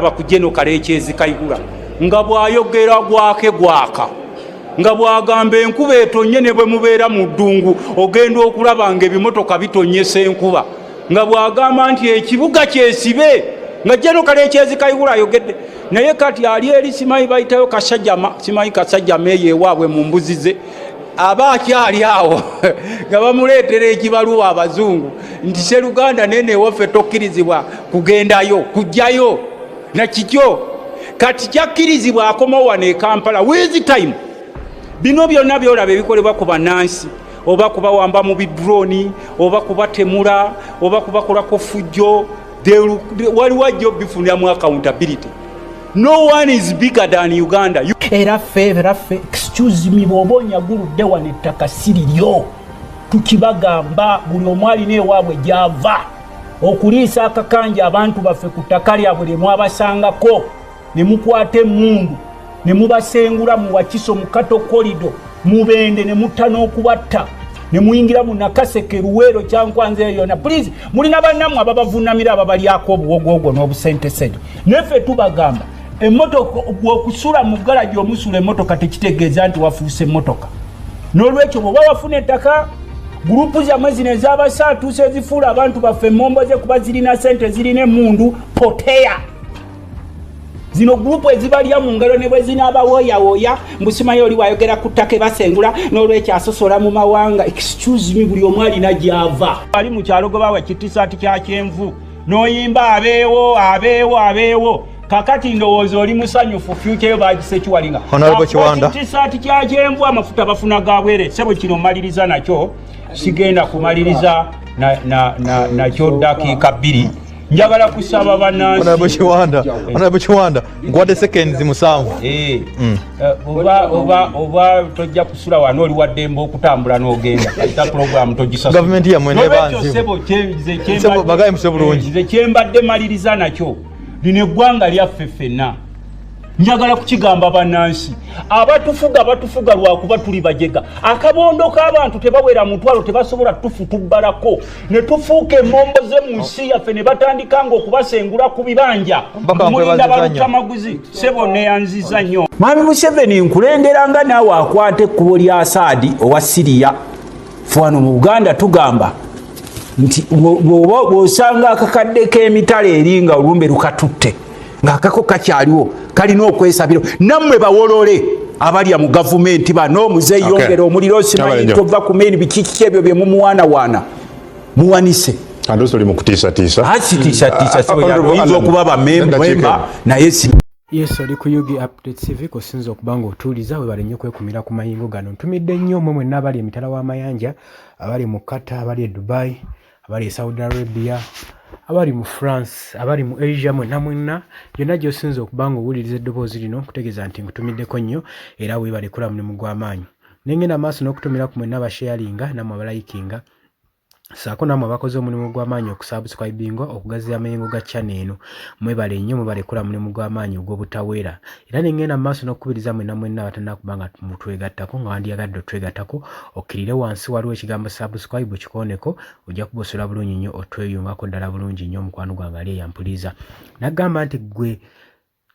Ku General Kalekyezi Kayihura nga bw'ayogera gwake gwaka, nga bw'agamba enkuba etonye, ne bwe mubeera mu ddungu ogenda okulaba nga ebimotoka bitonyesa enkuba, nga bw'agamba nti ekibuga kyesibe, nga General Kalekyezi Kayihura ayogedde. Naye kati ali eri, simanyi bayitayo Kasajjama, simanyi Kasajjama eyo ewaabwe mu mbuzi ze, aba akyali awo nga bamuleetera ekibaluwa abazungu nti Seruganda nene ewaffe tokkirizibwa kugendayo kujjayo nakikyo. Kati kyakkirizibwa akomawo wano e Kampala with time. Bino byonna byolaba ebikolebwa ku bannansi, oba kubawamba mu bidroni, oba kubatemula, oba kubakolako fujjo, waliwo ajja obifuniramu accountability. No one is bigger than Uganda. Era ffe, excuse me, bw'oba onyaguludde wano ettaka siriryo, tukibagamba. Buli omu alina ewaabwe gy'ava. Okuliisa akakanja abantu baffe ku ttaka lyabwe lye mwabasangako ne mukwata emmundu ne mubasengula mu Wakiso, mu Kato Corridor, Mubende, ne mutta n'okubatta, ne muyingira mu Nakaseke, Luweero, Kyankwanzi, eyo yonna. Please, mulina bannammwe ababavunamira, ababalyako obuwogwogo n'obusentesente. Naffe tubagamba, emmotoka bw'okusula mu galagi omusula emmotoka tekitegeeza nti wafuuse emmotoka. N'olwekyo bw'oba wafuna ettaka, group zammwe zino ez'abasaatuusa ezifuula abantu baffe emmomboze kuba zirina sente, zirina emmundu, poteya zino group ezibalya mu ngalo ne bwe zinaabawoyawooya mbusimayo oli wayogera ku ttaka ebasengula. N'olwekyo asosola mu mawanga. Excuse me, buli omu alina gy'ava. Ali mu kyalo gwe bawa ekitisaati kya kyenvu n'oyimba abeewo, abeewo, abeewo. Kakati ndowooza oli musanyufu, future yo bagisekiwalinga. Honorable Kiwanda. Kitisaati kya kyenvu, amafuta bafuna ga bwere. Sebo, kino maliriza nakyo, sigenda kumaliriza nakyo dakiika 2. Njagala kusaba bannansi. Honorable Kiwanda, Honorable Kiwanda, nkuwadde seconds 7. Oba tojja kusula wano, oli waddembe okutambula n'ogenda kasita program togisasula. Gavumenti yammwe neeba N'olwekyo, nzibu. ssebo, Ssebo, bagaye muse bulungi. Nze kyembadde maliriza nakyo, lino eggwanga lyaffe ffenna. Njagala kukigamba bannansi, abatufuga batufuga lwakuba tuli bajega. Akabondo k'abantu tebawera mutwalo, tebasobola tufutubbalako ne tufuuka emmomboze mu nsi yaffe, ne batandika nga okubasengula ku bibanja. Mbaka mulinda nkwebaziza nnyo. Balutamaguzi. Sebo, neyanziza nnyo. Mwami Museveni, nkulengera nga naawe akwata ekkubo lya Asaadi owa Siriya. Fe wano mu Buganda tugamba nti bw'osanga akakadde k'emitala eri nga olumbe lukatutte ng'akako kakyaliwo, kalina okwesabira. Nammwe bawolole abalya mu gavumenti bano, muzeeyongera omuliro. Abale Simanyi nnyo. tova ku maini, biki ebyo bye mumuwaanawaana muwanise. Andozi oli mu kutiisatiisa. Asitiisatiisa. Honorable Oyinza Alan, okuba dakiika bamemba emu. naye si Yes, oli ku UG Update TV kusinza okuba nga otuuliza. Webale nnyo kwekumira ku mayingo gano. Ntumidde nnyo mmwe mwenna abali emitala w'amayanja, abali mu Qatar, abali e Dubai, abali e Saudi Arabia, abali mu France, abali mu Asia, mwenna mwenna yonna gy'osinza okuba nga owuliriza eddoboozi lino, nkutegeeza nti nkutumiddeko nnyo era weebale kola mulimu gw'amaanyi. Nengenda maaso n'okutumira ku mwenna abasharinga, nammwe abalayikinga, ssaako nammwe abakoze omulimu gw'amaanyi okusubscribinga, okugaziya amayengo ga channel eno. Mwebale nnyo, mwebale kukola mulimu gw'amaanyi ogw'obutaweera. Era ne ngenda mu maaso n'okukubiriza mwenna mwenna abatannakuba nga mutwegattako, nga wandyagadde otwegattako, okkirire wansi waliwo ekigambo subscribe, kikooneko, ojja kuba osobola bulungi nnyo otweyungako ddala bulungi nnyo. Omukwano gwange ali eyampuliza n'agamba nti ggwe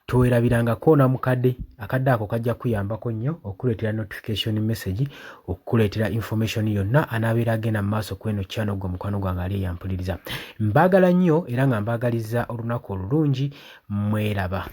towerabiranga koona mukadde, akadde ako kajja kuyambako nnyo okukuleetera notification message, okukuleetera information yonna anaabeera agenda mu maaso ku eno channel. Gwe mukwano gwange ali eyampuliriza, mbaagala nnyo era nga mbaagaliza olunaku olulungi. Mweraba.